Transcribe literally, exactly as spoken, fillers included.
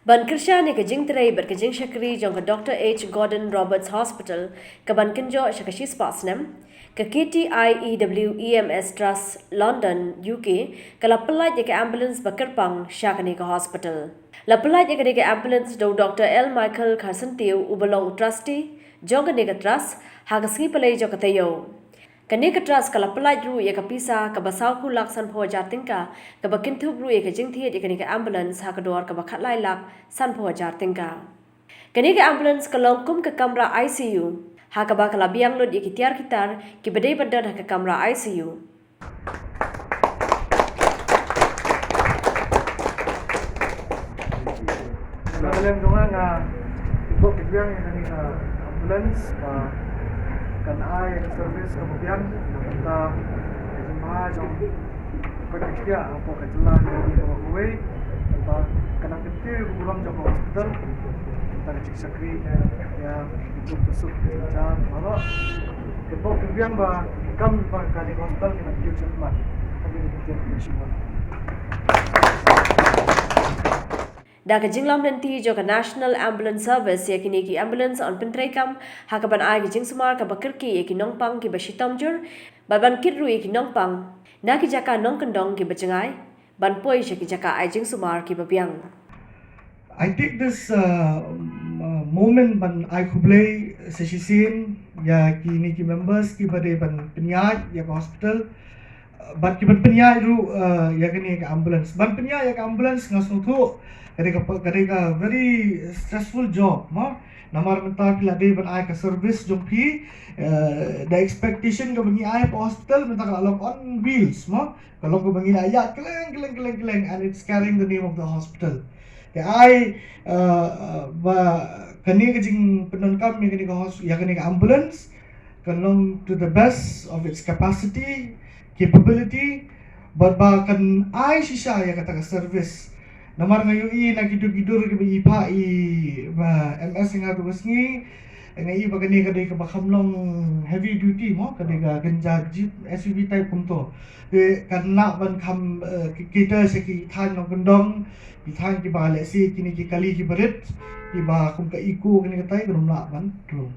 Ban kyrshan ïa ka jingtrei bad ka jingshakri jong ka Doctor H Gordon Roberts Hospital ka ban kynjoh sha ka shispah snem, ka K T I E W E M S Trust London, U K, ka la pyllait ïa ka ambulance ba kyrpang sha kane ka hospital. La pyllait ïa kane ka ambulance da u Doctor L Michael Kharsyntiew, uba long u trustee jong kane ka trust, ha ka sngi Palei jong ka taïew. Kane ka trust ka la pyllait ruh ïa ka pisa kaba saw phew lak san phew hajar tyngka, kaba kynthup ruh ïa ka jingthied ïa kane ka ambulance ha ka dor kaba khatlai lak san phew hajar tyngka. Kane ka ambulance ka long kum ka kamra I C U, ha kaba ka la biang lut ïa ki tiar ki tar kiba dei ban don ha ka kamra I C U. Nga kaliang jong nga, nga kynboh kynbiang ïa kane ka ambulance ba kan ai ïa ka service kaba biang na ka bynta ka jingma jong ka jingpynïaid hapoh ka jylla jong ngi kaba kawei, ba kan nang kyntiew ïa ka burom jong ka hospital, na ka bynta ka jingshakri ïa ka duk ka suk ka jingjar baroh. Kynboh kynbiang ba kam ba kane ka hospital kan nang kyntiew shakhmat. Kan nang kyntiew shakhmat. Da ka jinglam lynti jong ka National Ambulance Service ïa kine ki ambulance yn pyntreikam ha kaban ai ka jingsumar kaba kyrkieh ïa ki nongpang kiba shitom jur, bad ban kit ruh ïa ki nongpang na ki jaka nongkyndong kiba jngai ban poi sha ki jaka ai jingsumar kiba biang. I take this uh, m- uh, moment ban ai khublei sa shisien ïa kine ki members kiba dei ban pynïaid ïa ka hospital, uh, bad kiban pynïaid ruh uh, ïa kane ka ambulance. Ban pynïaid ïa ka ambulance nga sngewthuh ka dei ka, ka dei ka very stressful job, mo. Namar mynta phi la dei ban ai ka service jong phi, uh, the expectation kaba ngi ai hapoh hospital mynta ka la long on wheels, mo. Ka long kaba ngi la ïaid kylleng kylleng kylleng kylleng, and it's carrying the name of the hospital. Te ai uh, uh, ba kane ka jingpyndonkam ïa kane ka hos- ïa kane ka ambulance kan long to the best of its capacity, capability, bad ba kan ai shisha ïa kata ka service. Namar nga ïohi na ki dur ki dur kiba i phah i ba M S nga tu ka sngi, nga i ba kane ka dei kaba kham long heavy duty, mo, ka dei ka kynja jeep S U V type kumto. Te kan lah ban kham uh, ki- kita sha ki thaiñ nongkyndong, ki thaiñ kiba let's say kine ki kali kiba rit, kiba kum ka Eeco kine katai kan ym lah ban rung.